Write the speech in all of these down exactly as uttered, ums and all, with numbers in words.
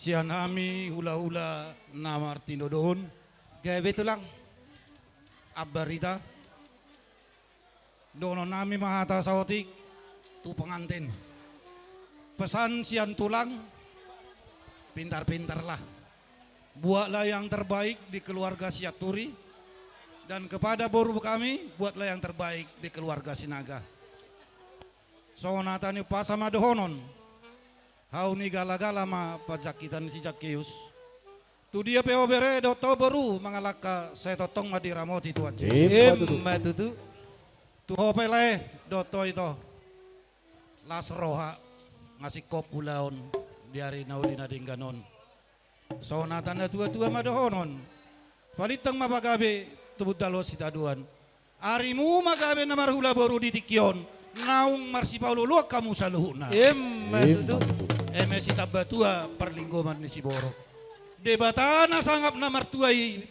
Sian hami hulahula na martinodohon. Gabe tulang. Ambarita. Dohonon nami ma hata saotik tu pengantin. Pesan sian tulang, pintar-pintarlah. Buatlah yang terbaik di keluarga Sianturi, dan kepada boru kami, buatlah yang terbaik di keluarga Sinaga. Songon hata ni umpasa ma dohonon. Hau ni gala-gala ma panjangkitan ni si Jakius. Tu dia pe ho bere dohot ho boru mangalangka, sai tongtong ma diramoti Tuhan Jesus. Ima tutu. Ima tutu. Tu ho pe lae dohot ho ito. Las roha, nga singkop ulaon di ari na uli na denggan on. Songon hata ni na tua-tua ma dohonon. Palintang ma pagabe, tubu dalos sitadoan. Arimu ma gabe na marhula boru di tingki on, naung marsipaolo-oloan hamu saluhutna. Ima tutu. Ima tutu. Eme sitamba tua parlinggoman ni siborok. Debata na sangap na martua i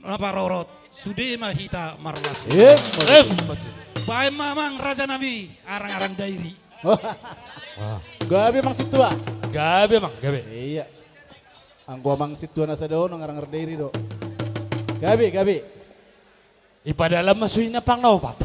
na parorot, sude ma hita marlas. Ima tutu. Ima tutu. Baen ma amang raja nami, arang-arang Dairi. Wah. Gabe amang sintua. Gabe amang, gabe. Iya. Anggo amang sintua na sada on, arang-arang Dairi do. Gabe, gabe. Ipadalan ma suhi na pang na opat.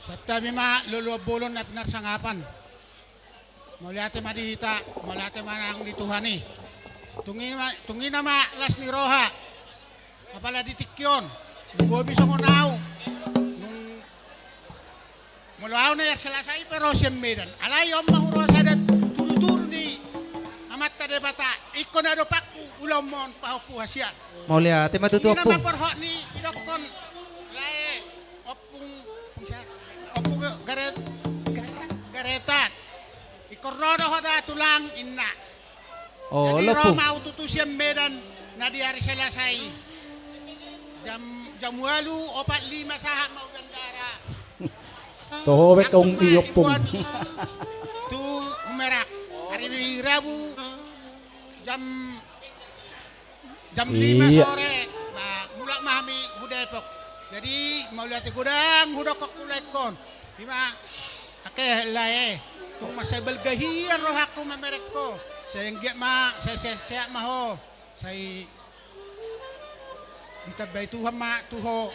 Santabi ma loloan bolon na pinarsangapan. Mauliate ma di hita, mauliate ma nang di Tuhan i. Tung i ma, tung i nama las ni roha. Apala di tingki on, nung bobi songon au, nung molo au na i, Selasa i pe ro sian Medan. Alai on ma huroha sada tudu-tudu ni Amanta Debata, ingkon adopanku ulaon ma on pahompu hasian. Mauliate ma tutu. Ina ma ompung. Porhot ni idokkon lae, ompung, ompung sia? Ompung Garet-, Garetan. Ingkon ro do ho da tulang, inna. Oh, jadi ro ma au tutu sian Medan na di ari Selasa i. Jam, jam ualu opat lima sahat ma au bandara. Toho be kaung i ompung. Langsung ma iboan tu Merak. Ari Rabu jam, jam lima sore, ba, mulak ma hami hu Depok. Jadi mauliate godang hudokkon tu laengkon. Ima, ake lae, tung mansai balga hian rohangku mamereng ho. Sai anggiat ma, sai sehat-sehat ma ho. Sai ditambai Tuhan ma tu ho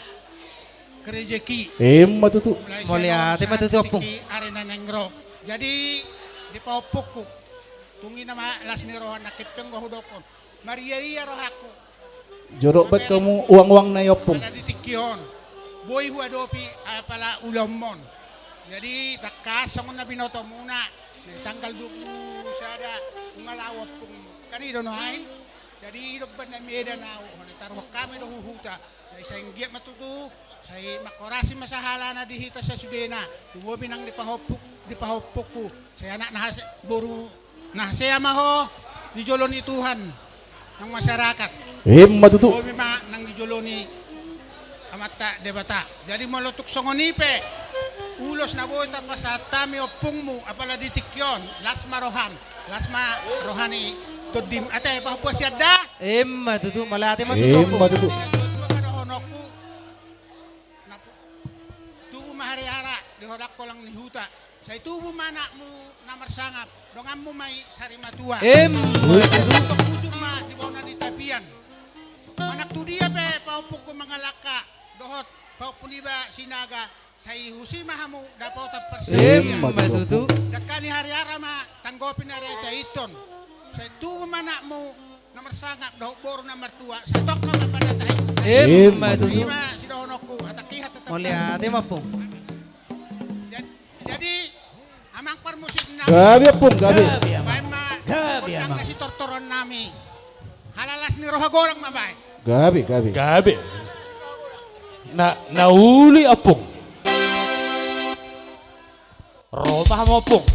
Rejeki. Emma tutu. Mauliate ma tutu, Ompung. Ari na naeng ro. Jadi, di pahompungku, tung i nama las ni roha na hepeng do hudokkon. Mariaia rohangku. Jolo baen hamu uang-uang na i, Ompung. Apala di tingki on. Boi huadopi apala ulaonmon. Jadi, tangkas songon na binotomuna. Na tanggal dua pulu sada, nunga laho ompungmu. Kan i do nuaeng. Jadi, i do umbahen na Medan ahu. Hona taruhon hami do hu huta. Jadi, sai anggiat ma tutu. Sai mangkorasi ma sahalana di hita sasudena. Tubu ma nang di pahompung, di pahompungku. Sai anak na hase-, boru na hasea ma ho di jolo ni Tuhan nang masyarakat. Emma tutu. Tubu ma nang di jolo ni Amanta Debata. Jadi molo tung songon i pe ulos na boi tarpasahat hami ompungmu, apala di tingki on, las ma roham, las ma roha ni tondim, ate, pahompu sian da. Emma tutu, mauliate ma tutu. Emma tutu. Di na tutu ma padahanonku. Na tubu ma hariara di holang-holang ni huta. Sai tubu ma anakmu na marsangap, donganmu ma i sarimatua. Emma tutu. Sai bujur ma di bona ni tapian. Manang tu dia pe pahompungku Mangalangka dohot pahompu niba Sinaga, sai husi ma hamu dapotan parsaulian. Emma tutu. Dangka ni hariara ma tanggopi na ra ita inton. Sai tubu ma anakmu na marsangap dohot boru na martua, sai tongka ma panatahon. Emma tutu. Ima sidohononku, hatangki hata tangka. Mauliate ma, Ompung. Jad-, jadi, amang parmusik nami. Gabe, Ompung, gabe. Gabe, Amang. Baen ma, gabe, gondang Amang, na sitortoron nami. Halalas ni roha godang ma baen. Gabe, gabe. Gabe. Na, na uli, Ompung. Ro ma hamu, Ompung.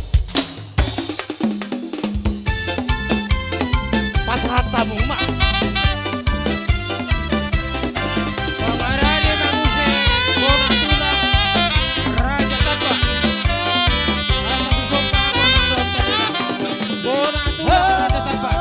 Pasahat hamu ma. Pamarade ma muse bona tulang Raja Tamba. Asa tu somba bona tulang Raja Tamba.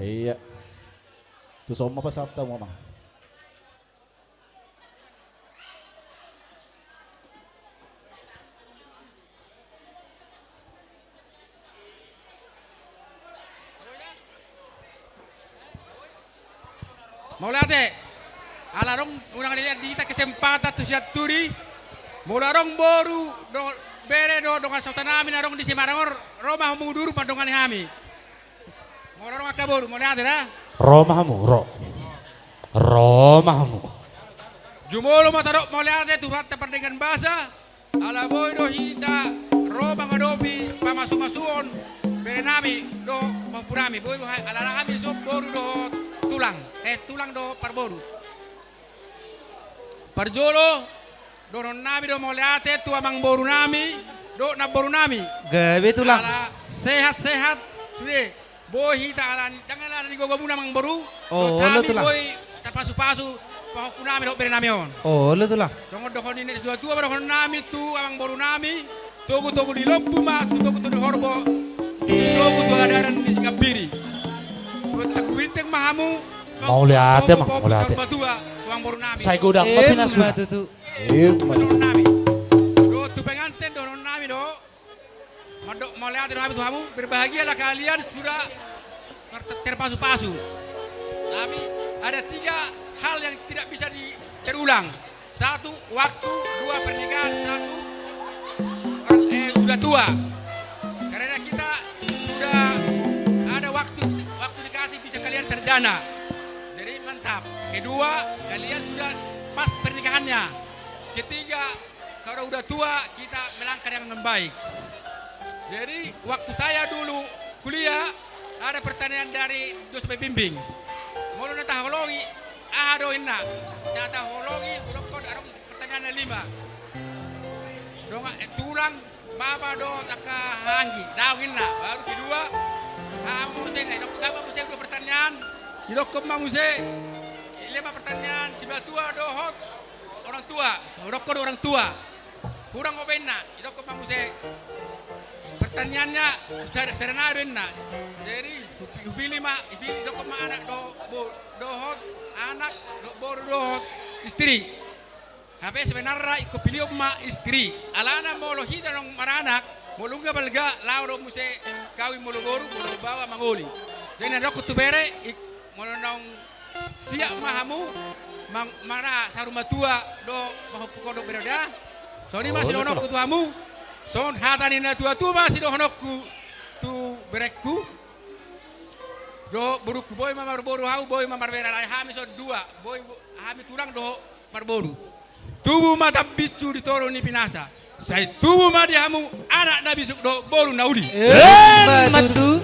Iya. Tu son ma pasahat hamu, Amang. Mauliate. Ala adong unang dilehon di hita kesempatan tu sian Turi. Molo adong boru dohot bere dohot dongan sahuta nami na adong di Semarang on, ro ma hamu duru mandongani hami. Molo adong angka boru, mauliate da. Ro ma hamu, ro. Ro ma hamu. Jumolo ma tadok mauliate tu Tuhanta pardenggan basa. Ala boi do hita ro mangadopi pamasumasuon bere nami dohot pahompu nami, boi do ha-, ala hami dison boru dohot tulang, eh, tulang dohot parboru. Parjolo, dohonon nami do mauliate tu amangboru nami dohot namboru nami. Gabe tulang. Ala sehat-sehat sude. Boi hita alani, ndang alani gogo muna amangboru. Oh, dohot olo hami tulang. Boi tapasupasu pahompu nami dohot bere nami on. Oh, olo tulang. Songon dohonon ni natuatua ma dohonon nami tu amangboru nami, togutogu ni lombu ma tu togutogu ni horbo, togu tu adaran ni Gambiri. Tangku bintang ma hamu. Mauliate, Mang, pahompu, pahompu, mauliate. Saur matua, amangboru nami. Sai godang ma pinasu. Emma tutu. Emma tutu. Dohonon nami. Dohot tu penganten dohonon nami do. Mandok mauliate do hami tu hamu, berbahagialah kalian sudah ter-, terpasu-pasu. Tapi ada tiga hal yang tidak bisa di-, terulang. Satu, waktu, dua, pernikahan, satu, orang, eh, sudah tua. Karena kita sudah ada waktu, waktu dikasih bisa kalian sarjana. Jadi mantap. Kedua, kalian sudah pas pernikahannya. Ketiga, kalau udah tua, kita melangkah dengan baik. Jadi, waktu saya dulu kuliah, ada pertanyaan dari dosen pembimbing. Molo na taholongi, aha do inna? Na taholongi, hudokkon adong pertanyaan na lima. Dongan, eh, tulang, bapa dohot angka hahaanggi. Daong inna. Baru kedua, aha muse inna? Didokkon ma muse dua pertanyaan. Didokkon ma muse lima pertanyaan, sibatua dohot orang tua, hudokkon orang tua. Hurang ope inna, didokkon ma muse. Pertanyaannya, sada, sada nai do inna. Jadi, hupi-, hupilih ma, hupilih, didokkon ma anak do-, bo-, dohot, anak, do-, boru dohot istri. Hape sebenarna ingkon pilihon ma istri. Alana molo hita naung maranak, molo nunga balga, laho do muse kawin molo boru, molo baoa mangoli. Jadi, na didokkon tu bere, ik-, molo naung siap ma hamu, mang-, mana saur matua do pahompuhon dohot bere da. Songon i ma sidohononku tu hamu. Songon hata ni natuatua ma sidohononku tu berengku dohot borungku, boi ma marboru hau, boi ma marbere, alai hami son dua, boi bo-, hami tulang dohot parboru. Tubu ma tambinsu di toru ni pinasa. Sai tubu ma di hamu anak na bisuk dohot boru na uli. Emma tutu.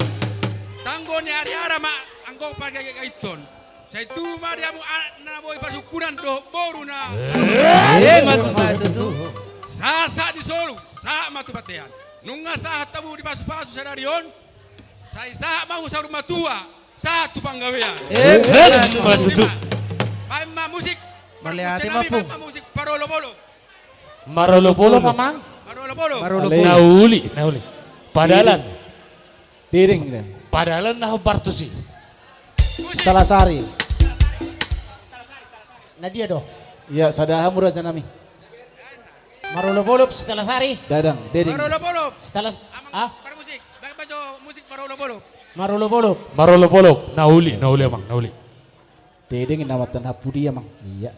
Tanggo ni ari ara ma anggo pagaitgaithon. Sai tubu ma di hamu anak na boi pasungkunan dohot boru na. Emma tutu. Sahat-sahat ni solu, sahat ma tu bontean. Nunga sahat hamu dipasupasu sadari on. Sai sahat ma hamu saur matua, sahat tu panggabean. Emma tutu. Baen ma musik. Mauliate ma, Pung. Baen ma musik parolopolop. Marolopolop, Amang. Marolopolop. Marolopolop. Na uli, na uli. Padalan. Diding, diding. Padalan na hombar tusi. Musik. Setelasari. Na dia do? Iya, sada hamu raja nami. Marolopolop, Setelasari. Dadang, diding. Marolopolop. Setelas-, Amang, ah? Parmusik. Baen ma jo musik marolopolop. Marolopolop. Marolopolop. Na uli, na uli, Amang, na uli. Diding, na mantan hapu dia, Amang. Iya.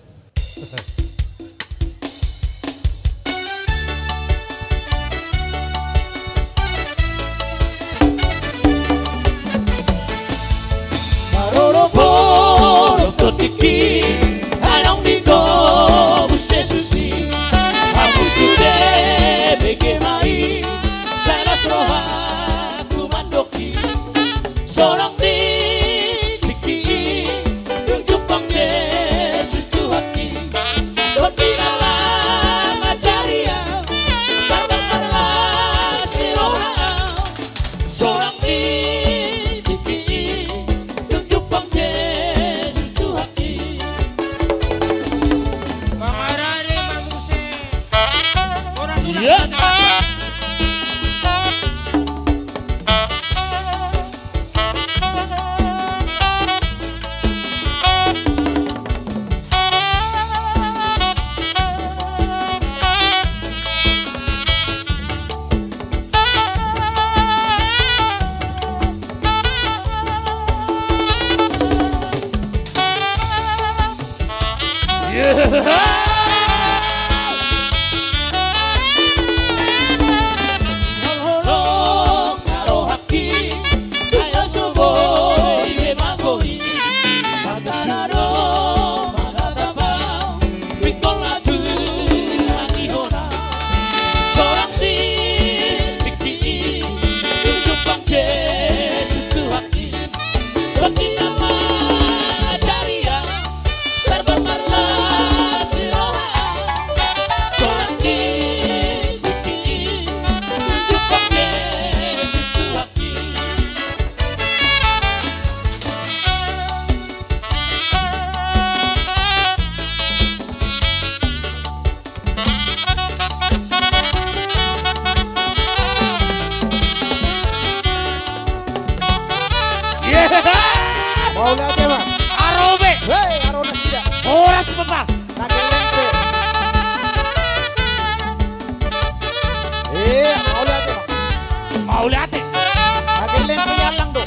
Marolopolop tondingki, adong di gobus Jesus i. Hamu sude bege ma i, sai las rohaku mandok i. Sonang di tingki i, dung jumpang Jesus Tuhanki. Dohot di dalan manjari au, tardapatlah si roha au. Sonang di tingki i, dung jumpang Jesus Tuhanki. Mauliate, Bang. Arobe. Hei, aro nasida. Horas, Bang. Nangkin lempe. Iya, mauliate, Bang. Mauliate. Nangkin lempe i allang do.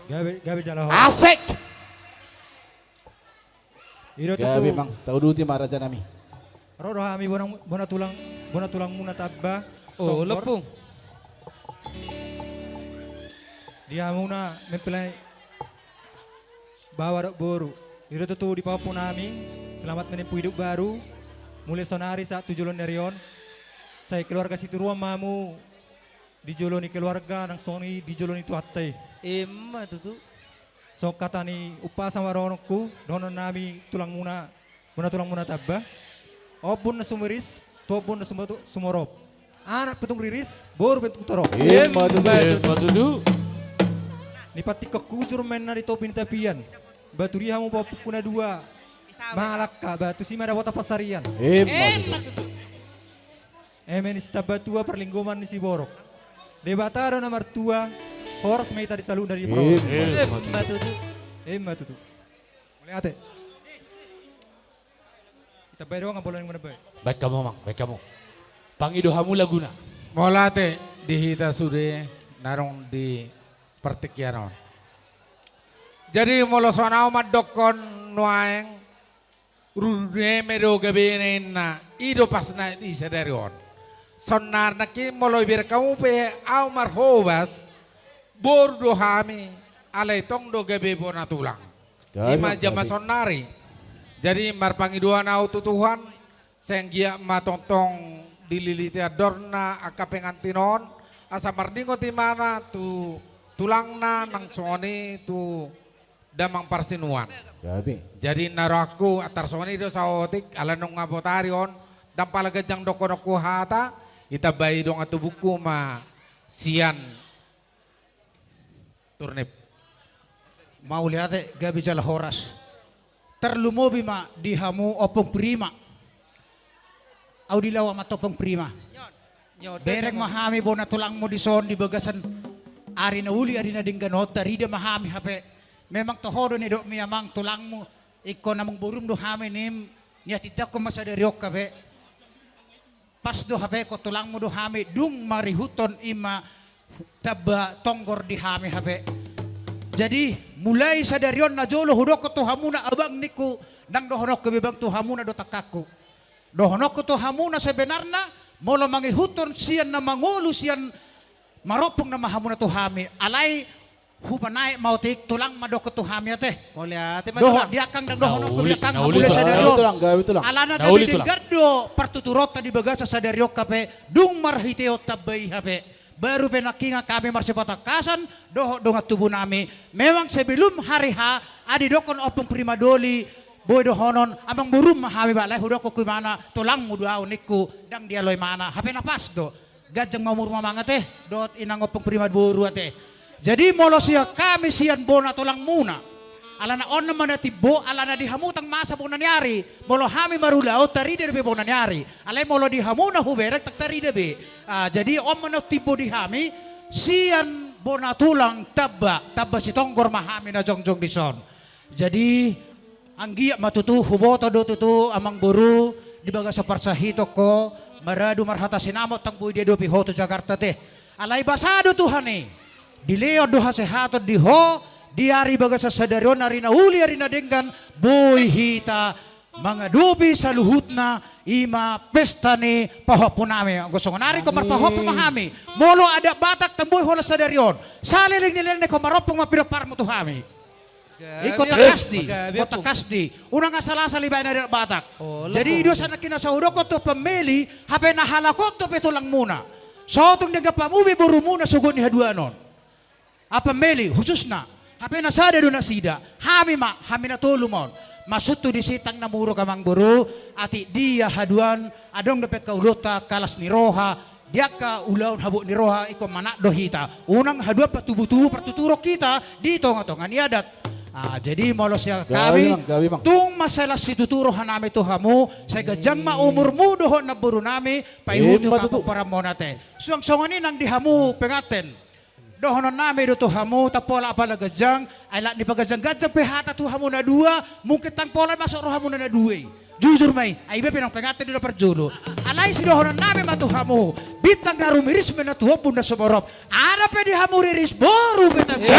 Gabe, gabe jala ho. Asik. Ido tutu. Gabe, Mang, tauduti ma, raja nami. Ro do hami bona, bona tulang, bona tulangmuna Tamba. Oh, Stonggor. Lepung. Di hamuna mempelai baoa dohot boru. Ido tutu dipaompung hami, selamat menempuh hidup baru. Mulai sonari sahat tu joloan ni ari on. Sai keluarga sitiruon ma hamu di jolo ni keluarga, nang songon i di jolo ni Tuhanta i. Emma tutu. Songon hata ni umpasa ma dohononku, dohonon nami tulangmuna, bona tulangmuna Tamba. Ombun na sumiris, tu ombun na sumotu-, sumorop. Anak pe tung riris, boru pe tung torop. Emma tutu, emma tutu. Nipantikhon hujur ma inna di topi ni tapian. Ba tu dia hamu paompungku na dua mangalangka, ba tusi ma dapotan pansarian. Emma tutu. Eme ni Sitambatua, parlinggoman ni siborok. Debata do na martua, horas ma hita di saluhutna di parorot. Emma tutu. Emma tutu. Emma tutu. Mauliate. Hita baen dongan bolon ni manambai. Baen hamu, Mang, baen hamu. Pangido hamu laguna. Mauliate di hita sude na adong di partingkian on. Jadi molo songon ahu mandokkon nuaeng, ruru ni eme do gabena inna, i do pasna di sadari on. Sonari nangkin molo ibereng hamu pe ahu marhobas, boru do hami, alai tong do gabe bona tulang. Gabe, i ma jaman gabe sonari. Jadi marpangidoan ahu tu Tuhan, sai anggiat ma tongtong dililiti andorna angka pengantin on, asa mardingot imana tu tulangna nang songon i tu damang parsinuan. Gabe. Jadi na rohangku antar songon i do saotik, ala nunga botari on, ndang pala ganjang dohononku hata, itambai dongan tubungku ma sian Turnip. Mauliate, gabe jala horas. Tarlumobi ma di hamu Ompung Prima. Ahu dilau ma tu Ompung Prima. Bereng ma hami bona tulangmu dison di bagasan ari na uli, ari na denggan on, tarida ma hami hape. Memang toho do nidokmi amang tulangmu, ingkon amang borum do hami nim, niatindangkon ma sadari on hape. Pas do hape ingkon tulangmu do hami, dung marihuthon i ma Tamba tonggor di hami hape. Jadi mulai sadari on na jolo hudokkon tu hamuna abang ningku, ndang dohononku be bang tu hamuna do tangkangku. Dohononku tu hamuna sebenarna, molo mangihuthon sian na mangolu sian Marompung nama hamuna tu hami, alai hupanaek ma otik, tulang ma dohonon tu hami ate. Mauliate ma tulang. Dohot di angka ndang dohononku di angka hamuna sadari on. Gabe tulang, gabe tulang. Alana gabe denggan do partuturonta di bagasan sadari on hape, dung marhitehon tamba i hape. Baru pe nangkiningan hami marsipatakkasan dohot dongan tubu nami. Memang sebelum hari H, adi dohonon ompung Primadoli, boi dohonon amangborum ma hami ba, alai hudohonon tu imana, tulangmu do ahu ningku, ndang dialo imana. Hape na pas do. Ganjang ma umurmu amang ate, dohot inang ompung Primaboru ate. Jadi molo sian hami sian bona tulangmuna, alana on ma na timbo, alana di hamu tang masa bona ni ari. Molo hami marulaon, tarida dope bona ni ari. Alai molo di hamu na hubereng, tang tarida be. Ah, jadi on ma na timbo di hami, sian bona tulang tamba, tamba Sitonggor ma hami na jongjong dison. Jadi, anggiat ma tutu, huboto do tutu, amangboru, di bagasan parsahiton ho, maradu marhata sinamot, tang boi diadopi ho tu Jakarta ate. Alai basa do Tuhan i, dilehon do hasehaton di ho, di ari bagasan sadari on, ari na uli, ari na denggan, boi hita mangadopi saluhutna, i ma pesta ni pahompu nami. Anggo songon ari ingkon marpahompu ma hami. Molo adat Batak, tang boi holan sadari on. Saleleng ni lelengna ingkon marompung ma pinomparmu tu hami. Ingkon tangkas di, ingkon tangkas di. Unang asal-asal dibaen adat Batak. Jadi i do saonari na sai hudokkon tu Amang Meli, hape na halak on dope tulangmuna. Sotung denggan hamu be borumuna sogot ni haduan on. Amang Meli khususna, hape na sada do nasida, hami ma, hami na tolu ma on. Maksudhu disi tang na muruk amangboru, atik dia haduan, adong dope angka ulaonta, angka las ni roha, di angka ulaon habot ni roha, ingkon manat do hita. Unang haduan patubu-tubu partuturon hita di tonga-tonga ni adat. Ah, jadi molo sian hami, gabe, Bang, gabe, Bang, tung mansai las situtu rohanami tu hamu, sai ganjang ma umurmu dohot namboru nami, paihuti ma tutu pomparanmuna ate. Suang songon i nang di hamu penganten. Dohononnami do tu hamu, tang pola apala ganjang, ai lak ni paganjang-ganjang pe hata tu hamu na dua, mungkin tang pola masuk rohamuna na dua i. Jujur ma i, ai iba pe nang penganten do na parjolo. Alai sidohononnami ma tu hamu, bintang na rumiris ma na tu ombun na sumorop. Ada pe di hamu riris, boru pe tang. Eh,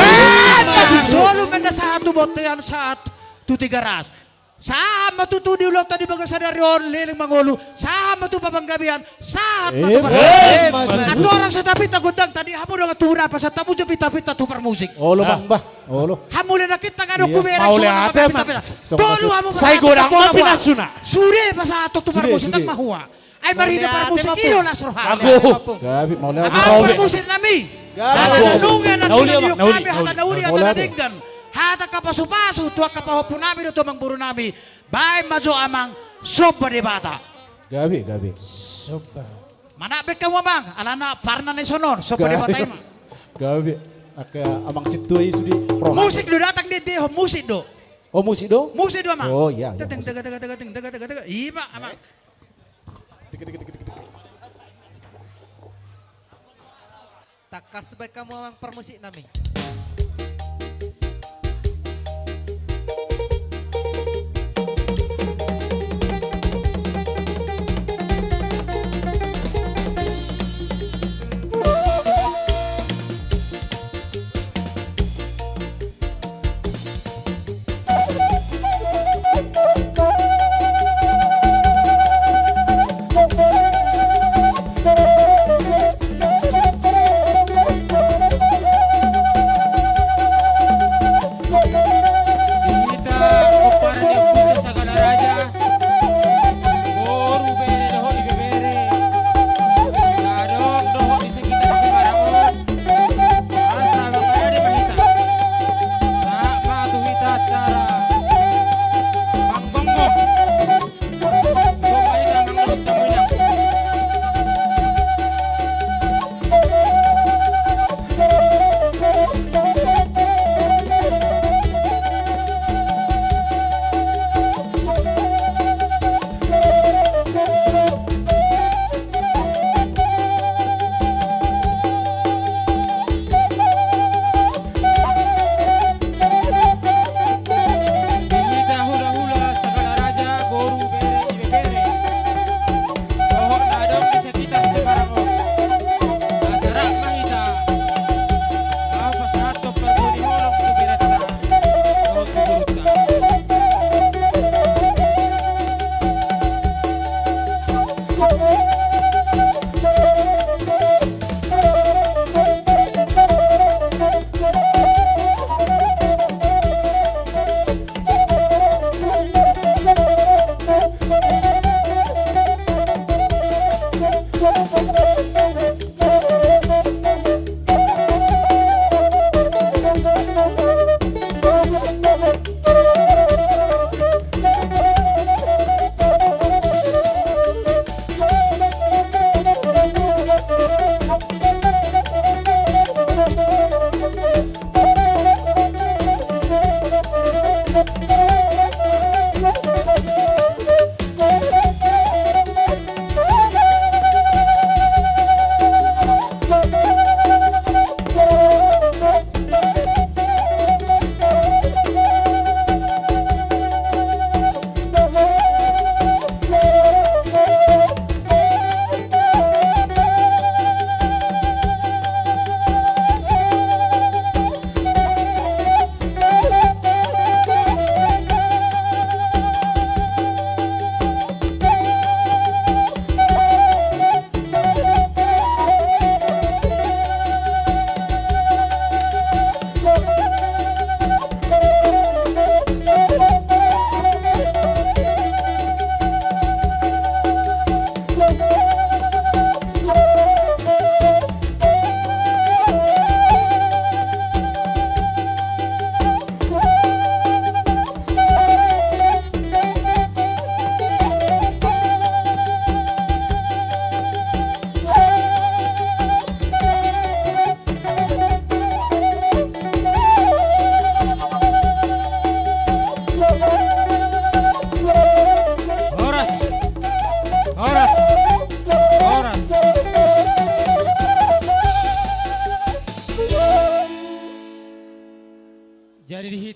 solu ma na sahat tu bontean, sahat tu Tigaras. Sahat ma tutu di ulaonta di bagasan sadari on, leleng mangolu. Sahat ma tutu panggabean, sahat ma tutu. Emma tutu. Andorang so tapinta gondangta, di hamu dongan tubu nami, pasahat hamu jo pinta-pinta tu parmusik. Olo, Bang, bah. Olo. Hamu le na kita ngadok hubereng, mauliate ma. Tolu hamu, sai godang ma pinasuna. Sude pasahat tu parmusik, tang mahua. Ai marhite parmusik i do las roha. Ago. Gabe, mauliate. Amang parmusik nami. Gabe. Hata na nunga, na uli, hata na denggan, hata angka pasu-pasu tu angka pahompu nami dohot tu amangboru nami. Baen ma jo amang, somba Debata. Gabe, gabe. Somba. Manat baen hamu amang, alana parna na dison on, somba Debata i ma. Gabe. Angka amang sintua i sude. Musik do datang, diendehon musik do. Oh, musik do? Musik do amang. Oh iya, iya. Teteng, musik. Tega, tega, tega, tega, tega, tega. I ma amang. Tangkas baen hamu amang parmusik nami.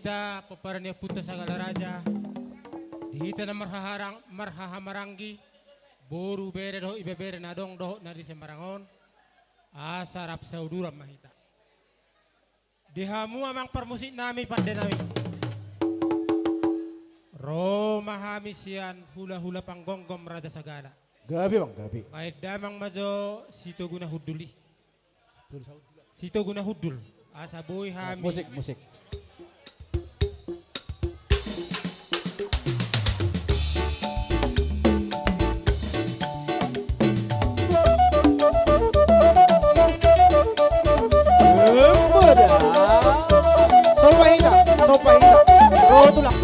Hita pomparan ni ompunta Sagala Raja, di hita na marhaharang-, marhahamaranggi, boru, bere dohot ibebere na adong dohot na di Semarang on, asa rap sauduran ma hita. Di hamu amang parmusik nami, pande nami, ro ma hami sian hulahula panggonggom Raja Sagala. Gabe, Bang, gabe. Baen damang ma jo Sitogu na hundul i. Sitogu na hundul. Asa boi hami. Musik, musik. Somba hita, somba hita. Ro tulang.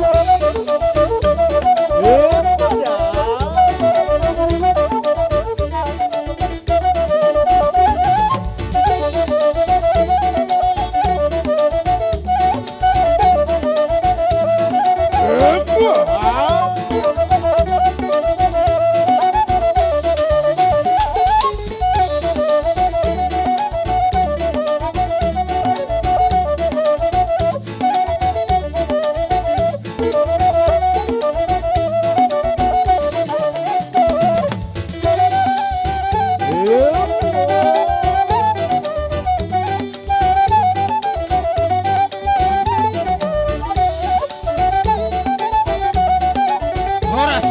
Horas.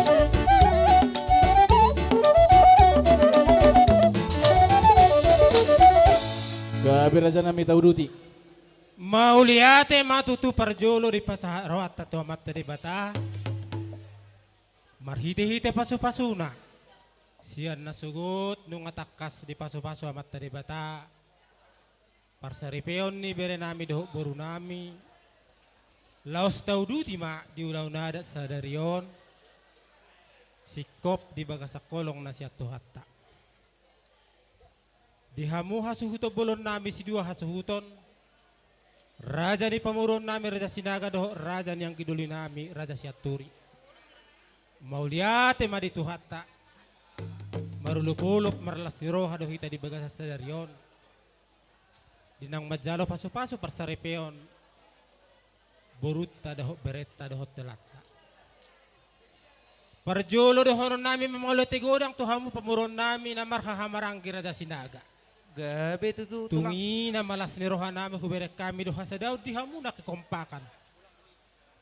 Gabe raja nami, tauduti. Mauliate ma tutu parjolo dipasahat rohanta tu Amanta Debata. Marhitehite pasupasuna, sian nasogot nunga tangkas dipasupasu Amanta Debata parsaripeon ni berenami dohot borunami, laos tauduti ma di ulaon adat sadari on, singkop di bagasan holong na sian Tuhanta. Di hamu hasuhuton bolonnami sidua hasuhuton, raja ni pamoruonnami Raja Sinaga dohot raja ni anggidolinami Raja Sianturi. Mauliate ma di Tuhanta, marolopolop marlas ni roha do hita di bagasan sadari on, di naung manjalo pasupasu parsaripeon borunta dohot berenta dohot dalanta. Parjolo dohononnami ma mauliate godang tu hamu pamoruonnami na marhahamaranggi Raja Sinaga. Gabe tutu, Tulang. Tung i na malas ni rohanami hubereng hami do hasadaon di hamu na kekompakan.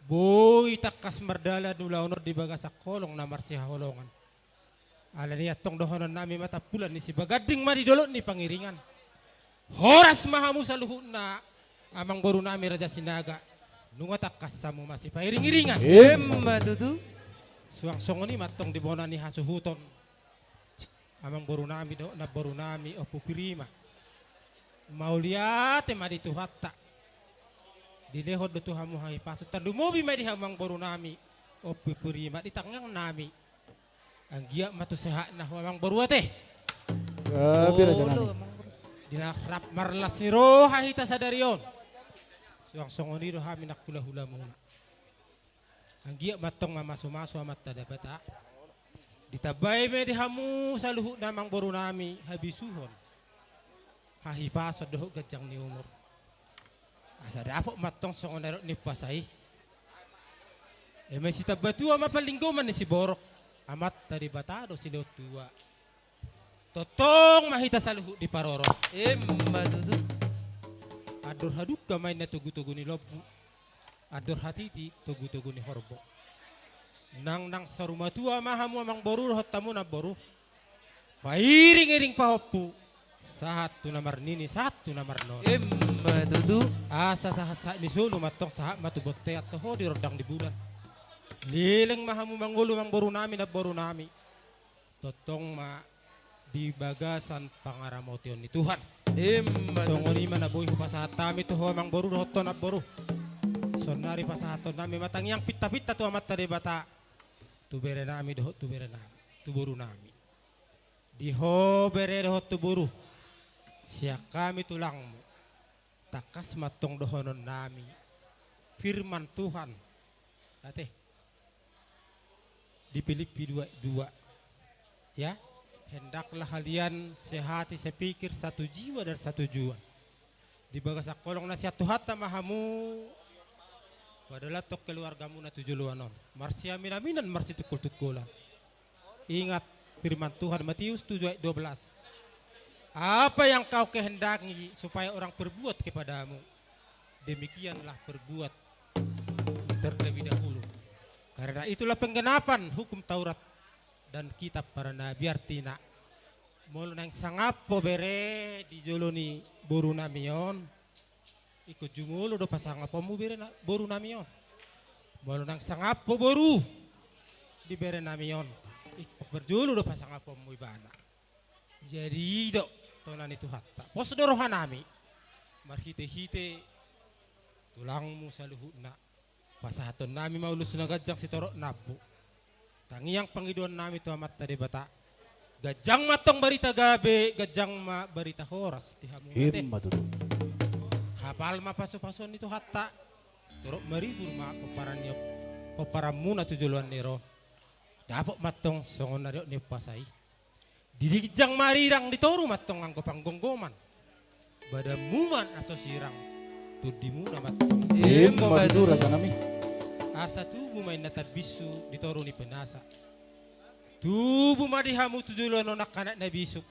Boi tangkas mardalan ulaon on di bagasan holong na marsihaholongan. Alani i antong dohononnami ma tampulan ni sibaganding ma di dolok ni pangiringan. Horas ma hamu saluhutna, amangborunami Raja Sinaga, nunga tangkas hamu masipairingiringan. Emma tutu. Suang songon i ma antong di bona ni hasuhuton, amangborunami dohot namborunami Ompu Pirima. Mauliate ma di Tuhanta, dilehon do tu hamu hahipason, tarlumobi ma di hamu amangborunami Ompu Pirima di tangiangnami. Anggiat ma tu sehatna ho amangboru ate. Gabe raja nami. Di na rap marlas ni roha hita sadari on, suang songon i do hami nang hulahulamuna. Anggiat ma antong mamasumasu Amanta Debata, ditambai ma di hamu saluhutna amangborunami habisuhon, hahipason dohot ganjang ni umur. Asa dapot ma antong songon na nidok ni umpasa i: Eme sitambatua ma panlinggoman ni siborok, Amanta Debata do silehon tua. Tongtong ma hita saluhut diparorot. Emma tutu. Andor hadungka ma inna togutogu ni lombu, andor hatiti togutogu ni horbo. Nang, nang saur matua ma hamu amangboru dohot hamu namboru, pairingiring pahompu, sahat tu na marnini, sahat tu na marnono. Emma tutu. Asa sahatsahat ni solu ma antong sahat ma tu bontean, toho di rondang ni bulan. Leleng ma hamu mangolu amangborunami namborunami, tongtong ma di bagasan pangaramotion ni Tuhan. Emma tutu. Songon i ma na boi hupasahat hami tu ho amangboru dohot ho namboru. Saonnari pasahatonnami ma tangiang pintapinta tu Amanta Debata, tu berenami dohot tu berenami, tu borunami. Di ho bere dohot tu boru, sian hami tulangmu, tangkas ma antong dohononnami: Firman Tuhan, ate, di Pilippi dua dua, ya, hendaklah kalian sehati, sepikir, satu jiwa dan satujuan. Di bagasan holong na sian Tuhanta ma hamu Padalanhon keluargamuna tu joloan on marsiaminaminan, marsitungkoltungkolan. Ingat firman Tuhan, Matius tujuh ayat dua belas. Apa yang kau kehendaki supaya orang perbuat kepadamu, demikianlah perbuat terlebih dahulu. Karena itulah penggenapan hukum Taurat dan kitab para nabi. Artina, molo naeng sangap ho bere di jolo ni borunami on, ingkon jumolo do pasangaponmu bere na, borunami on. Molo naeng sangap ho boru di berenami on, ingkon parjolo do pasangaponmu ibana. Jadi i do tona ni Tuhanta. Pos do rohanami marhitehite tulangmu saluhutna. Pasahatonnami ma ulos na ganjang sitorop nambu. Tangiang pangidoannami tu Amanta Debata. Ganjang ma antong barita gabe, ganjang ma barita horas di hamu ate. Ima tutu. Hapal ma pasupasuon ni Tuhanta. Torop maribur ma pomparan ni, pomparanmuna tu joloan ni ari on. Dapot ma antong songon na didok ni umpasa i. Di ginjang ma arirang, di toru ma antong anggo panggomgoman. Badanmu ma na so sirang, tondimuna ma antong. Ima tutu rasanami. Asa tubu ma inna tambinsu di toru ni pinasa. Tubu ma di hamu tu joloan on angka anak na bisuk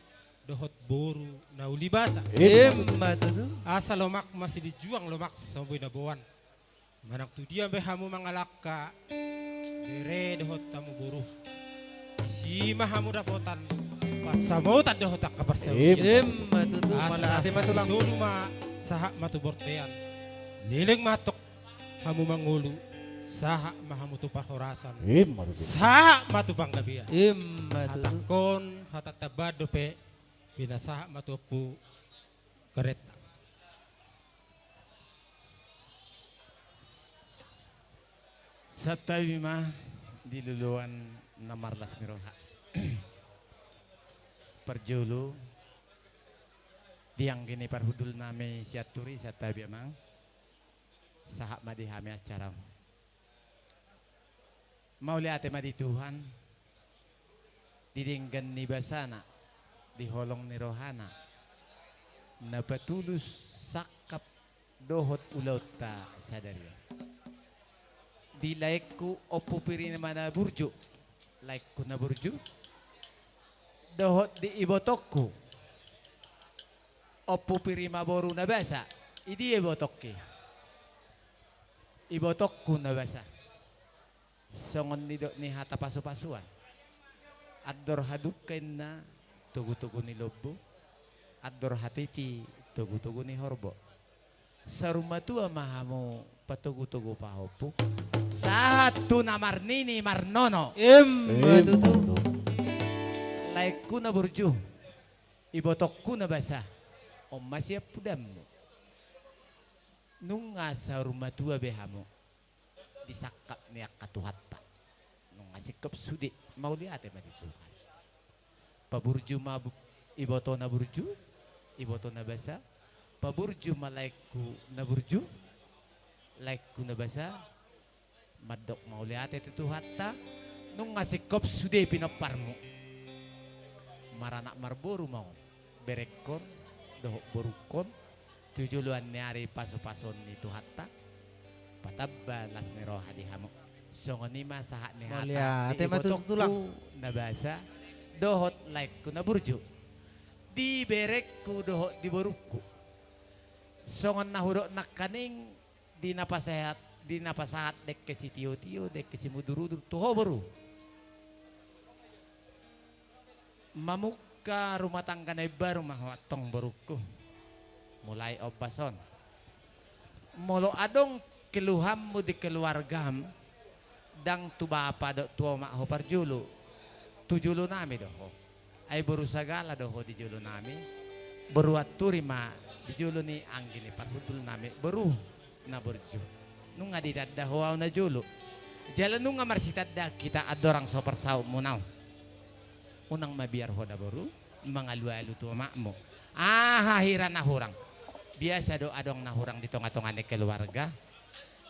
dohot boru na uli basa. Ima tutu. Asa lomak ma silinjuang, lomak so boi na boan. Manang tu dia pe hamu mangalangka, bere dohot hamu boru, disi ma hamu dapotan pansamotan dohot angka parsaoran. Ima tutu. Asa sahat ma tu solu ma, sahat ma tu bontean. Leleng ma antong hamu mangolu, sahat ma hamu tu parhorasan. Ima tutu. Sahat ma tu panggabean. Ima tutu. Hatangkon, hata tambahan dope, pinasahat ma tu Ompu Garetta. Santabi ma di loloan na marlas ni roha. Parjolo, di anggi ni parhundulnami Sianturi, santabi amang. Sahat ma di hami acara on. Mauliate ma di Tuhan, di denggan ni basana, di holong ni rohana, na patulus sangkap dohot ulaonta sadari on. Di laengku Ompu Piri ma na burju, laengku na burju, dohot di ibotongku Ompu Piri ma boru na basa, i dia ibotongki? Ibotongku na basa. Songon nidok ni hata pasupasuan: Andor hadungka inna togutogu ni lombu, andor hatiti togutogu ni horbo. Saur matua ma hamu patogutogu pahompu, sahat tu na marnini marnono. Ima tutu. Laengku na burju, ibotongku na basa, on ma siampudanmu. Nunga saur matua be hamu di sangkap ni angka Tuhanta. Nunga singkop sude, mauliate ma di Tuhan. Paburju ma bu-, iboto na burju, iboto na basa. Paburju ma laengku na burju, laengku na basa. Mandok mauliate tu Tuhanta, nunga singkop sude pinomparmu. Maranak marboru ma on, berengkon dohot borungkon, tu joloan ni ari pasupasuon ni Tuhanta, patamba las ni roha di hamu. Songon i ma sahat ni hata di ibotongku na basa dohot laengku na burju, di berengku dohot di borungku. Songon na hudok nangkaning, di na pasahat, di na pasahat dengke sitiotio, dengke simudurudur tu ho boru. Mamungka rumah tangga na imbaru ma ho antong borungku. Mulai ombas on, molo adong keluhanmu di keluargam, ndang tu bapa dohot tu omak ho parjolo, tu jolonami do ho. Ai boru sagala do ho di jolonami. Boru Anturi ma di jolo ni anggi ni parhundulnami, boru na burju. Nunga ditanda ho ahu najolo, jala nunga marsitandaan hita andorang so parsautmuna on. Unang mabiar ho da boru mangalualu tu omakmu. Aha hira na hurang? Biasa do adong na hurang di tongatonga ni keluarga.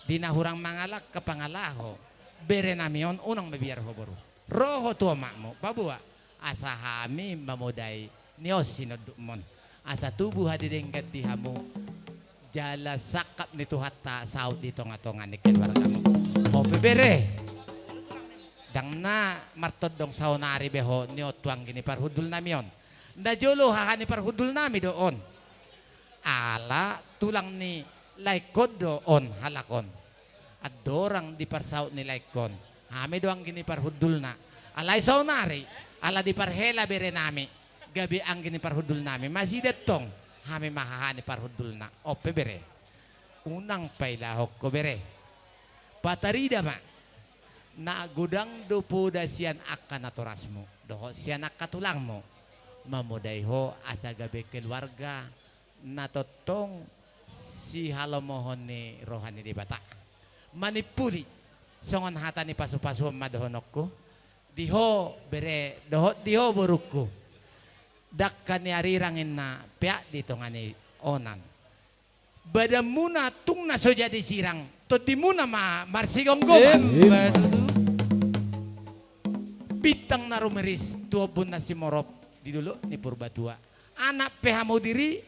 Di na hurang mangalangka pangalaho berenami on, unang mabiar ho boru. Ro ho tu omakmu, paboa, asa hami mamodai ni on sinondukmon, asa tubu hadedenggan di hamu Jala sangkap ni Tuhanta saut di tonga-tonga ni keluargamu. Ho pe bere. Ndang na martondong saonari be ho ni on tu anggi ni parhundulnami on. Najolo haha ni parhundulnami do on. Ala tulang ni laengkon do on halak on. Andorang di parsaut ni laengkon, hami do anggi ni parhundulna. Alai saonari, ala diparhela berenami, gabe anggi ni parhundulnami. Masida tong, hami ma haha ni parhundulna. On pe bere. Unang pailahon ho bere. Patarida ma. Na godang do poda sian angka natorasmu dohot sian angka tulangmu. Mamodai ho asa gabe keluarga na tongtong sihalomohon ni roha ni Debata. Manimpuli, songon hata ni pasu-pasuon ma dohononku, di ho bere dohot di ho borungku. Dangka ni arirang inna peak di tonga ni onan. Badanmuna tung na so jadi sirang, tondimuna ma marsigomgoman. Emma tutu. Bintang na rumiris tu ombun na simorop di dolok ni Purbatua. Anak pe hamu diri,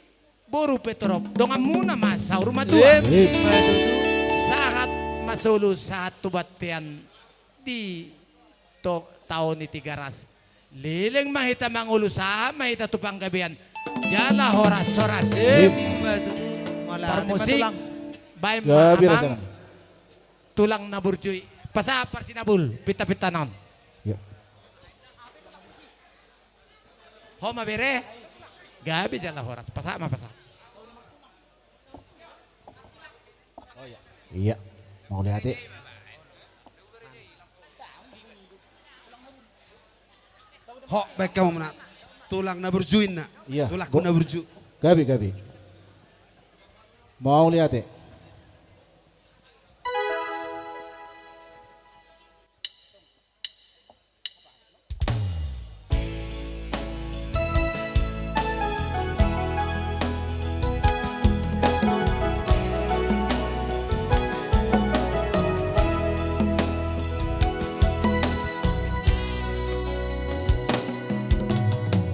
boru pe torop, donganmuna ma saur matua. Emma tutu. Sahat ma solu, sahat tu bontean di to-, tao ni Tigaras. Leleng ma hita mangolu, sahat ma hita tu panggabean. Jala horas-horas. Emma tutu. Parmusik, baen ma amang. Tulang na burju i. Pasahat parsinabul, pinta-pinta na on. Ya. Ho ma bere. Gabe jala horas. Pasahat ma, pasahat. Iya. Mauliate. Ho, baen hamu ma na. Tulang na burju inna. Iya. Tulangku na burju. Gabe, gabe. Mauliate.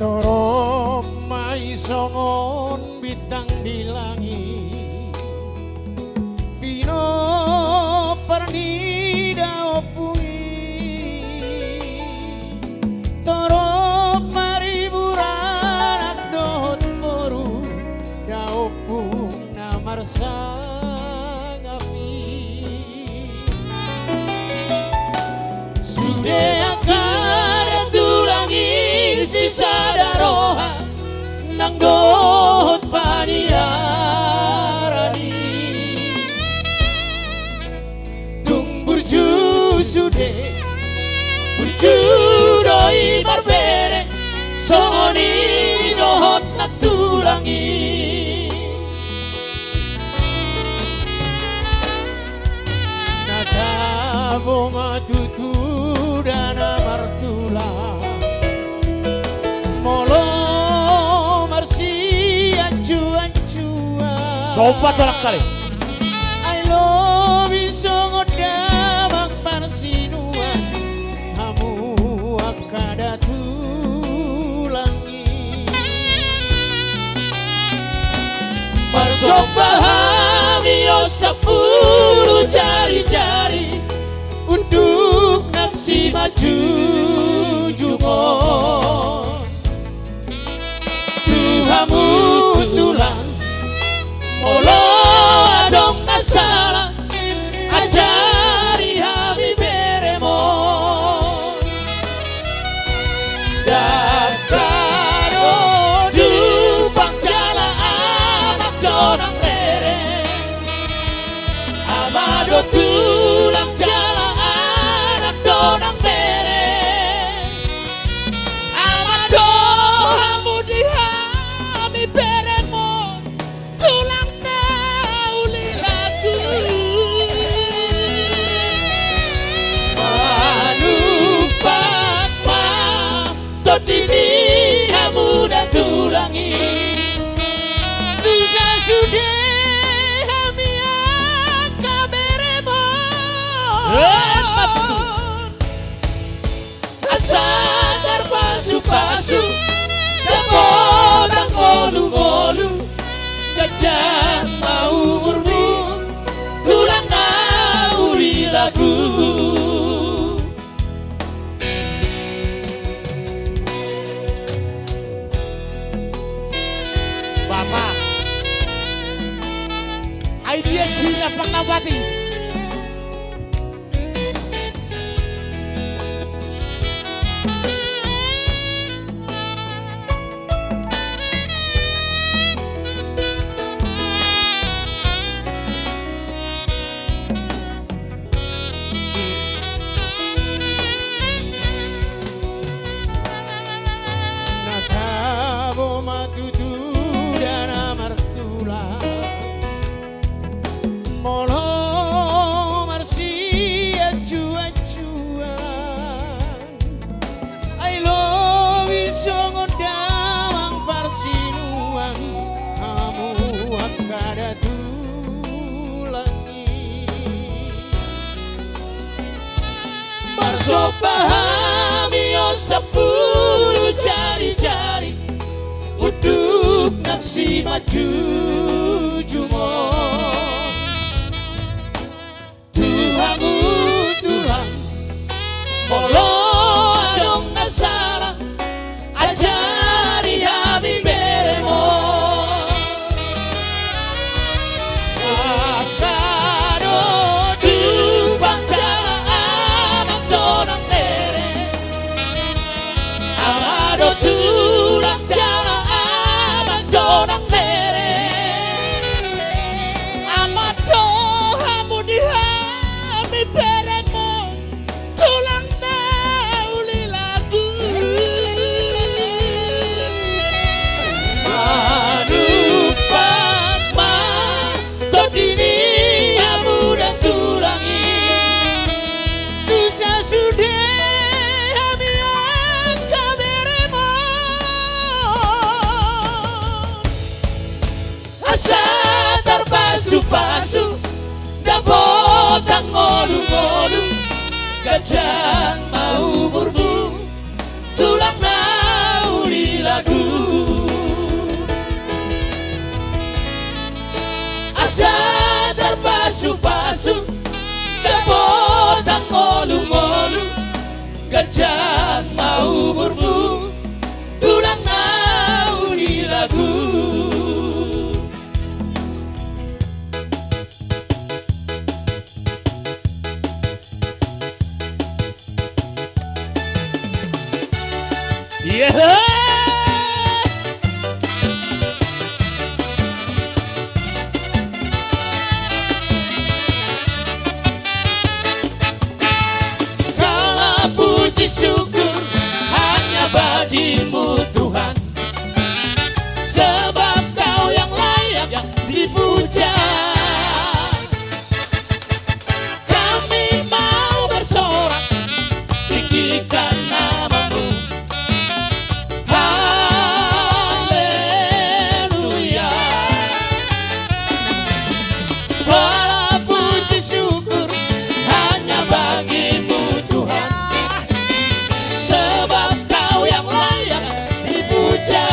Torop ma i songon bintang di langit, pinompar ni daompung i. Torop ma ribu ranak dohot boru, daompung na marsangap i. Sude angka tulang i sisada roha nang dohot paniaran i. Tung burju sude, burju do i marbere, songon i dohot nantulang i. Na tabo ma tutu da na martulang, molo marsianjuanjuan. Somba tu halak kali. Ai lobi songon damang parsinuan, hamu angka da tulang i. Marsomba hami on sampulu jarijari, unduk nang simanjujung on. Tu hamu tulang, molo adong na sala, ajari hami berem on. Dangka do tulang jala anak do nang rere. Ama do tulang jala anak do nang bere. Ama do hamu di hami berem on, tulang na uli nangkin. Manumpak ma tondi ni hamu da tulang i. Tusa sude hami angka berem on. Emma tutu. Asa tarpasupasu, dapot angka ngolu-ngolu, Ganjang ma umurmu, tulang na uli lagu. Bapa, ai dia suhina pang na mati. Na tabo ma tutu da na martulang. Molo marsianjuanjuan, ai lobi songon damang parsinuan hamu angka da tulang i. Marsomba hami on sampulu jarijari, unduk nang simanjujung on. Tu hamu tulang, molo adong na sala, ajari hami berem on. Angka do tulang jala amang do nang rere. Angka do tulang jala amang do nang rere. Amang do hamu di hami berem on. Tulang na uli lagu. Manumpak ma tondi ni hamu da tulang i. Tu sasude hami angka berem on. Asa tarpasupasu, dapotan ngolungolu, ganjang ma umurmu, tulang na uli lagu. Asa tarpasupasu, dapotan ngolungolu, ganjang ma umurmu, tulang na uli lagu. Yehe! Segala puji syukur hanya bagi-Mu, Tuhan, sebab Kau yang layak dipuja. Kami mau bersorak, tinggikan nama-Mu. Haleluya. Segala puji syukur hanya bagi-Mu, Tuhan, sebab Kau yang layak dipuja.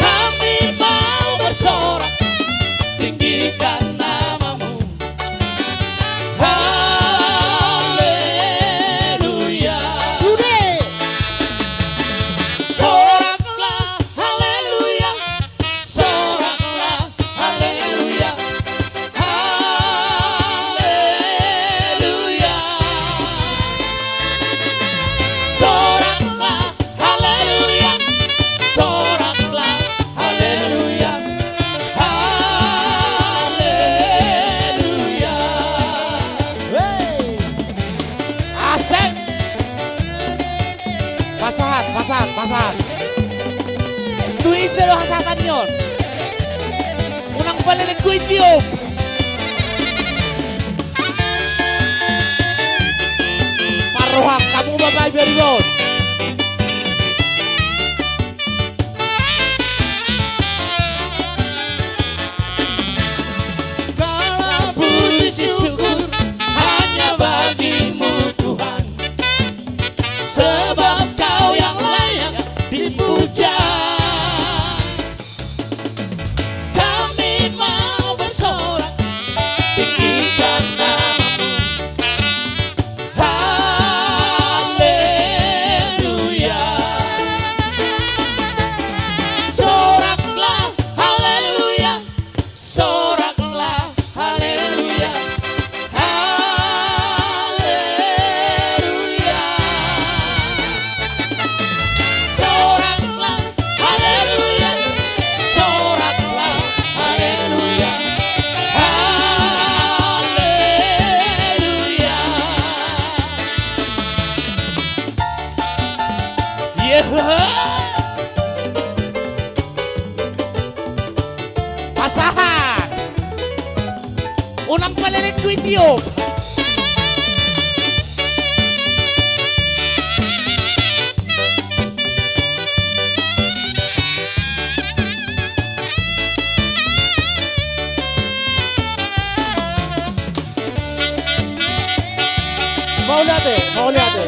Kami mau bersorak, tinggikan nama-Mu. Haleluya. Sude. Soraklah, haleluya. Soraklah, haleluya. Haleluya. Soraklah, haleluya. Soraklah, haleluya. Haleluya. Hei. Asik. Pasahat, pasahat, pasahat. Tu ise do hasahatan ni on? Unang paleleng ku itiop. Parrohang hamu Bapak Ibu Ribon. Segala puji syukur hanya bagi-Mu, Tuhan, sebab Kau yang layak dipuja. Pasahat. Unang paleleng kuitio. Mauliate, mauliate.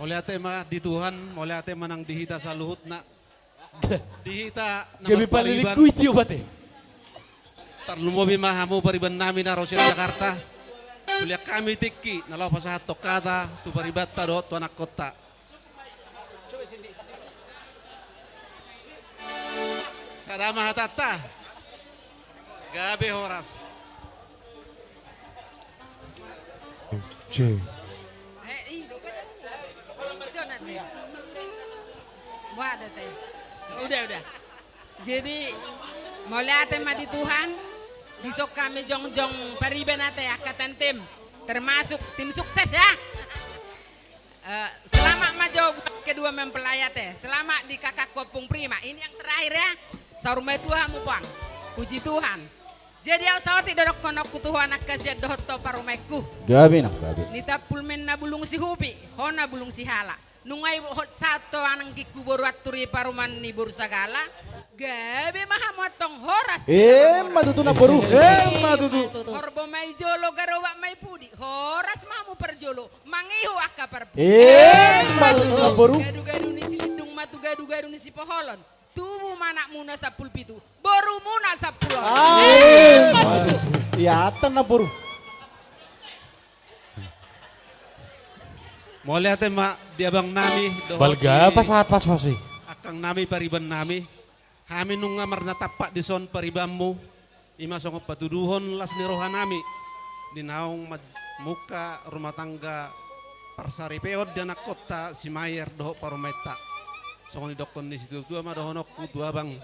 Mauliate ma di Tuhan, mauliate ma nang di hita saluhutna. Di hita na gabe marpariban. Paleling kuitio bate. Tarlumobi ma hamu pariban nami na ro sian Jakarta. Huliat hami tingki na laho pasahathon hata tu paribanta dohot tu anakkonta. Sada ma hatanta. Gabe horas. Oke. Eh, ih, lupa. Sana, Te. Buat, Te. Udah, udah. Jadi, mauliate ma di Tuhan, dison hami jongjong pariban, Te, angka tantem, termasuk tim sukses, ya. Eh, selamat ma jo buat kedua mempelai, Te. Selamat di kakakku Ompung Prima. Ini yang terakhir, ya. Saur matua hamu, Puang. Puji Tuhan. Jadi, au saotik do dohononku tu ho anak hasian dohot ho parumaenku. Gabe, nang gabe. Nitampul ma inna bulung sihupi, hona bulung sihala. Nunga i hot sahat ho ananggingku boru Antur i parumaen ni boru Sagala. Gabe ma hamu antong, horas. Emma tutu, namboru. Emma tutu. Horbo ma i jolo, garoba ma i pudi. Horas ma hamu parjolo, mangihu angka parpudi. Emma tutu, namboru. Gadugadu ni Silindung ma tu gadugadu ni Sipoholon. Tubu ma anakmuna sampulu pitu, borumuna sampulu onom. Ah, emma tutu. Ia, atan, namboru. Mauliate ma di abang nami dohot balga di pasahat paspasi angkang nami, pariban nami. Hami nunga marnatampak dison paribanmu, i ma songon patuduhon las ni roha nami di naung maj-, mungka rumah tangga parsaripeon di anakkonta si Mayer dohot parumaenta. Songon didokkon ni situatua ma dohononku tu abang.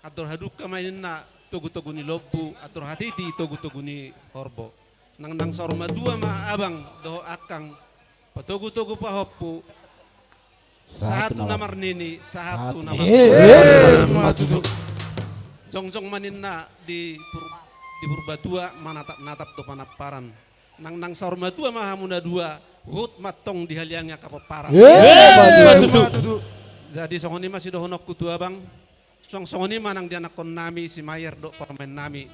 Andor hadungka ma ninna togutogu ni lombu, andor hatiti togutogu ni horbo. Nang, nang saur matua ma abang dohot angkang, patogutogu pahompu, sahat tu na marnini, sahat tu na marnono. Eh, emma tutu. Jongjong ma ninna di Pur-, di Purbatua, manatapnatap tu panamparan. Nang, nang saur matua ma hamu na dua, huhut ma antong dihaliangi angka pomparan. Eh, emma tutu. Jadi songon i ma sidohononku tu abang. Suang songon i ma nang di anakkon nami si Mayer dohot parumaen nami.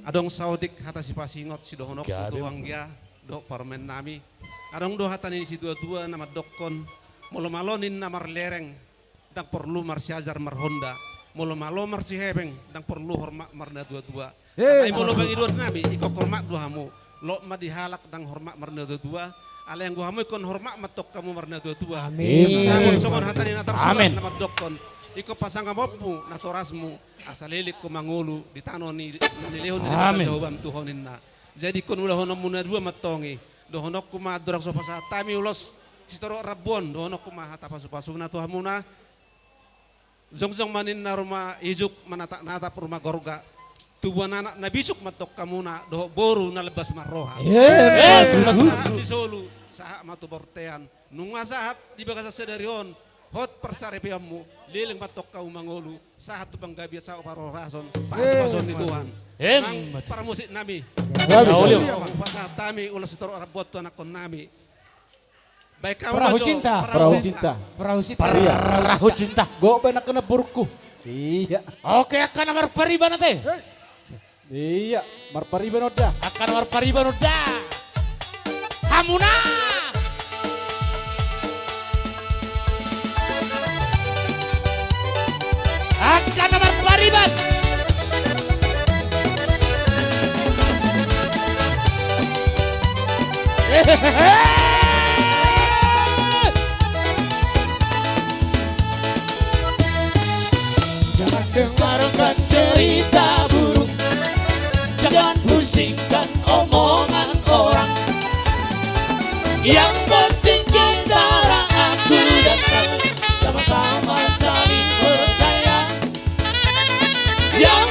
Adong saotik hata sipasingot sidohononku tu ho anggia dohot parumaen nami. Adong do hata ni situatua na mandokkon, molo malo ninna marlereng, ndang porlu marsiajar marhonda. Molo malo marsihepeng, ndang porlu hormat marnatuatua. He, ai molo mangidoan nami, ingkon hormat do hamu. Lot ma di halak ndang hormat marnatuatua. Alai anggo hamu ingkon hormat ma antong hamu marnatuatua. Amin. Songon hata ni na tarsurat na mandokkon, ingkon pasangaponmu natorasmu, asa leleng ho mangolu di tano ni na nilehon ni Debata Jahowa tu ho ninna. Jadi ingkon ulahononmu na dua ma antong i. Dohononku ma andorang so pasahat hami ulos sitorop rambu on, dohononku ma hata pasupasuna tu hamuna. Jongjong ma ninna ruma ijuk, manatapnatap ruma gorga. Tubuan anak na bisuk ma antong hamuna dohot boru na lebas marroha. Emma tutu. Sahat di solu, sahat ma tu bortean. Nunga sahat di bagasan sadari on, hot parsaripeonmu, leleng ma antong hamu mangolu, sahat tu panggabean, sahat parhorasan, pasupasuon ni Tuhan. Emma tutu. Nang parmusik nami. Gabe. Pasahat hami ulos sitorop rambu on tu anakkon nami. Baen hamu ma jo. Perahu cinta. Perahu cinta. Perahu cinta. Iya. Perahu cinta. Gok baen angka namborungku. Iya. Oke, angka na marpariban ate. Hei. Iya, marpariban on da. Angka na marpariban on da. Hamuna. Angka na marpariban. Jangan dengarkan cerita burung, jangan pusingkan omongan orang. Yang penting kita rangkup dan sama-sama saling percaya. Yang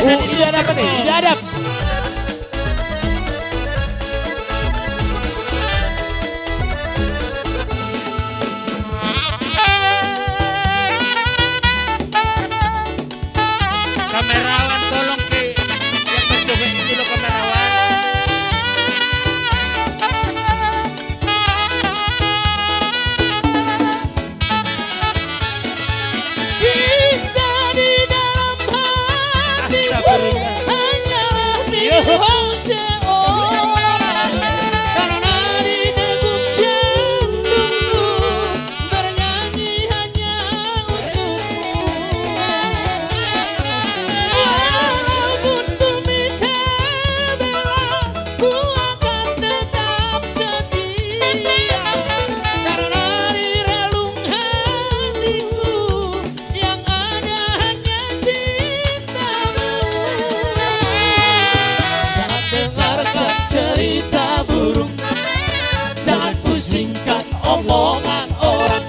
Jadi, di hadapan nih, di hadap. Kamerawan, tolong ke yang berjoget ini lo, kamerawan. Cinta di dalam hatiku hanyalah milikmu seorang. Karena diteguk jantungku bernyanyi hanya untukmu. Walaupun bumi terbelah, ku akan tetap setia. Karena di relung hatiku yang ada hanya cintamu. Jangan dengarkan cerita burung, jangan pusingkan omongan orang.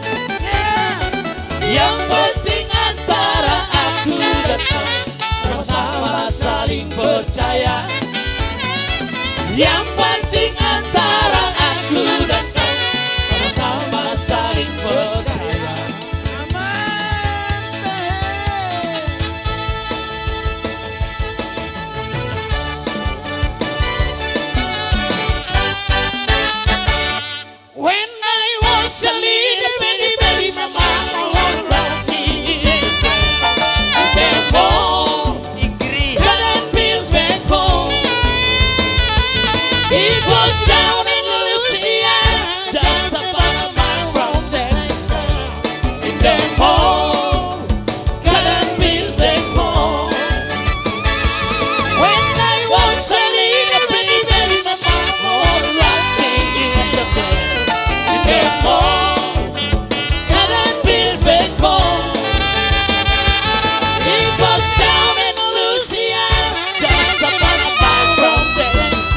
Yang penting antara aku dan kau sama-sama saling percaya. Yang penting antara aku dan kau sama-sama saling percaya. When I was a little bitty baby, my mama would wrap me in the bed. Cotton fields back home. It was down in Louisiana, just about a mile from Texas. In the home, cotton fields back home. When I was a little bitty baby, my mama would wrap me in the bed. In the home, cotton fields back home. It was down in Louisiana, just about a mile from Texas.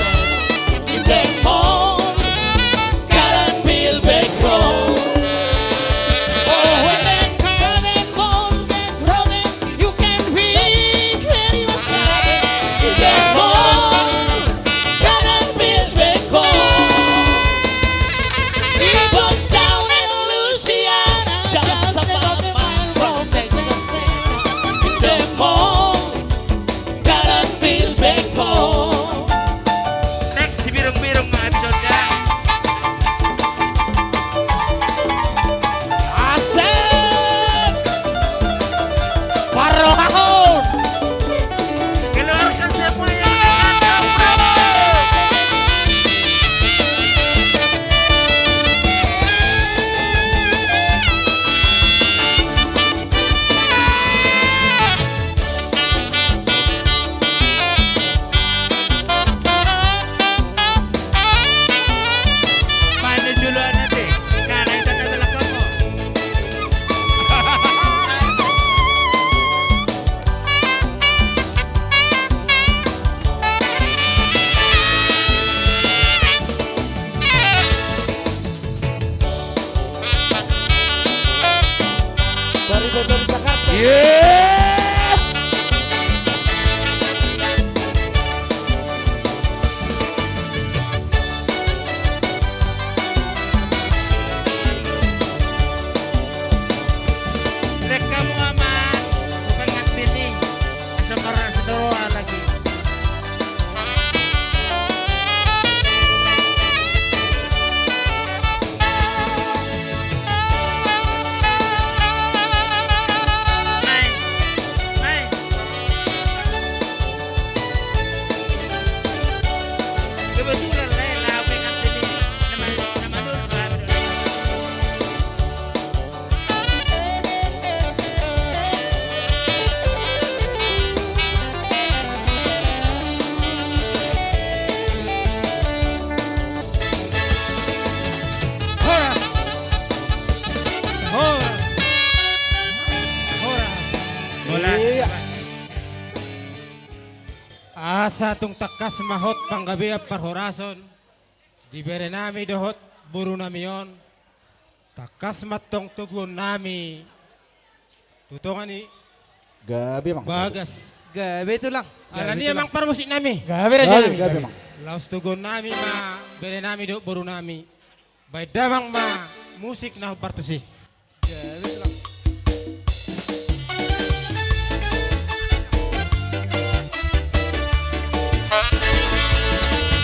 In the home, cotton fields back home. Oh, when cotton fields back home, you can read very much. In the home, cotton fields back home. It was down in Louisiana, just about a mile from Texas. In the home, cotton fields back home. Next, si Birung-Birung, mga episode ya. Asik! Parrohahon! Keluarkan semua yang ada, bro. Dari Bogor, Jakarta. Ye. Lek hamu ama, pengantin i, asa marasi do roha lagi. Horas. Horas. Horas. Iya. Asa tung tangkas ma hot panggabean parhorason di berenami dohot borunami on. Tangkas ma antong toguonnami tu tonga ni, gabe, Amang, bagas. Gabe tulang. Alani amang parmusik nami. Gabe raja nami. Gabe, gabe, Mang. Laos toguon nami ma bere nami dohot boru nami. Baen damang ma musik na hombar tusi. Gabe tulang.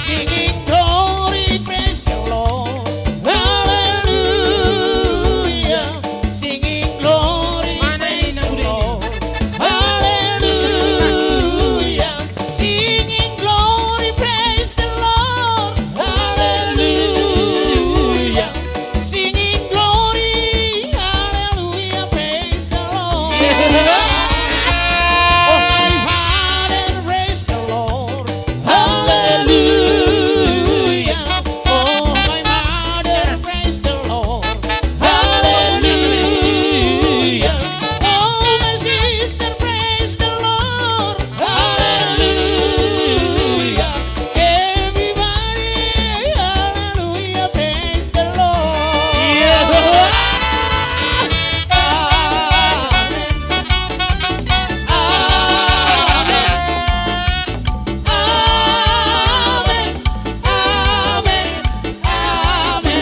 Singing glory, praise the Lord. Hallelujah. Singing glory, praise the Lord. Hallelujah. Singing glory, praise the Lord. Hallelujah. Singing glory, hallelujah, praise the Lord. Yes. Oh, my Father, praise the Lord. Hallelujah. Oh, my mother, praise the Lord. Hallelujah. Oh, my sister, praise the Lord. Hallelujah. Everybody, hallelujah, praise the Lord. Yeah. Amen. Amen. Amen. Amen. Amen. Amen.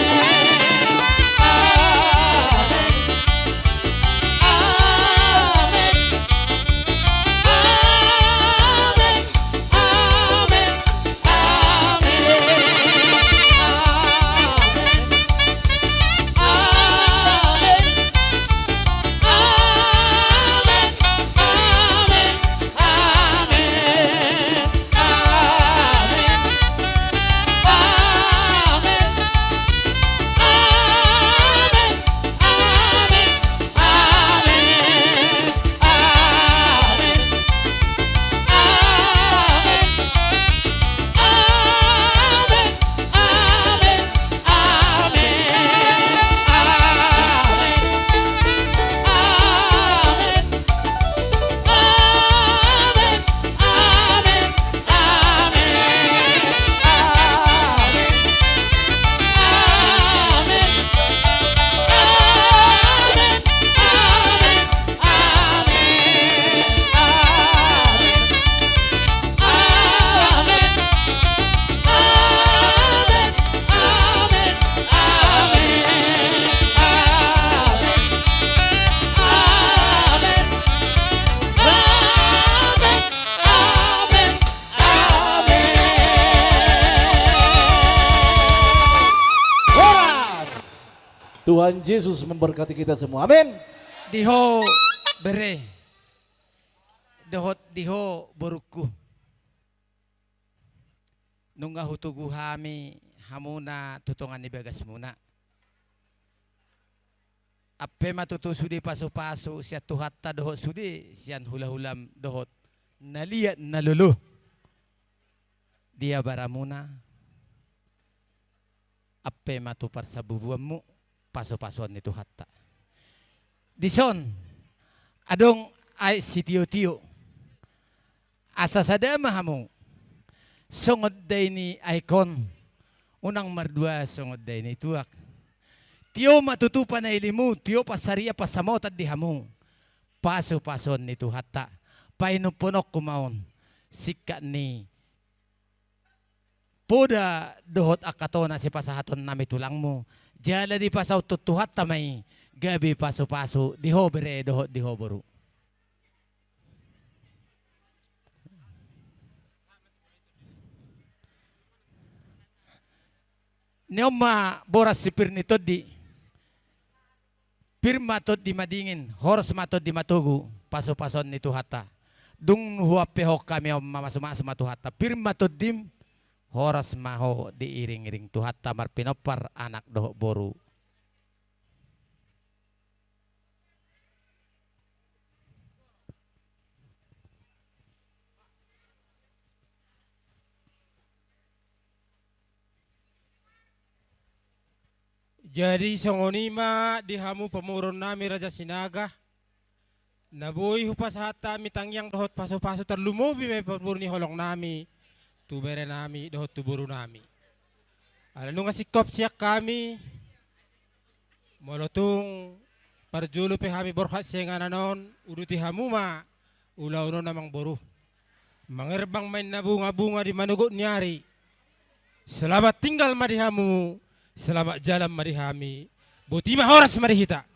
Tuhan Yesus memberkati kita semua. Amin. Di ho bere, dohot di ho borungku. Nunga hutogu hami hamuna tu tonga ni bagasmuna. Ampe ma tutu sude pasupasu sian Tuhanta dohot sude sian hulahulam dohot na liat na lolo. Dia baramuna. Ampe ma tu parsabubuanmu pasupasuon ni Tuhanta. Dison adong aek sitiotio. Asa sada ma hamu songon dai ni aek on, unang mardua songon dai ni tuak. Tio ma tutu panailimu, tio pansarian pansamotan di hamu. Pasupasuon ni Tuhanta. Painumhononku ma on singkat ni poda dohot angka tona sipasahatonnami tulangmu. Jala dipasaut tu Tuhanta ma i gabe pasupasu di ho bere dohot di ho boru. Ni on ma boras si pir ni tondi. Pir ma tondi madingin, horas ma tondi matogu, pasupasuon ni Tuhanta. Dung huampehon hami on ma, masumasu ma Tuhanta. Pir ma tondim, horas ma ho diiringiring Tuhanta marpinompar anak dohot boru. Jadi songon i ma di hamu pamoruonnami Raja Sinaga, na boi hupasahat hami tangiang dohot pasupasu, tarlumobi ma i parboru ni holongnami tu berenami dohot tu borunami. Ala nunga singkop sian hami, molo tung parjolo pe hami borhat sian inganan on, uduti hamu ma ulaon on amang boru. Mangerbang ma inna bunga-bunga di manogot ni ari. Selamat tinggal ma di hamu, selamat jalan ma di hami. Boti ma, horas ma di hita.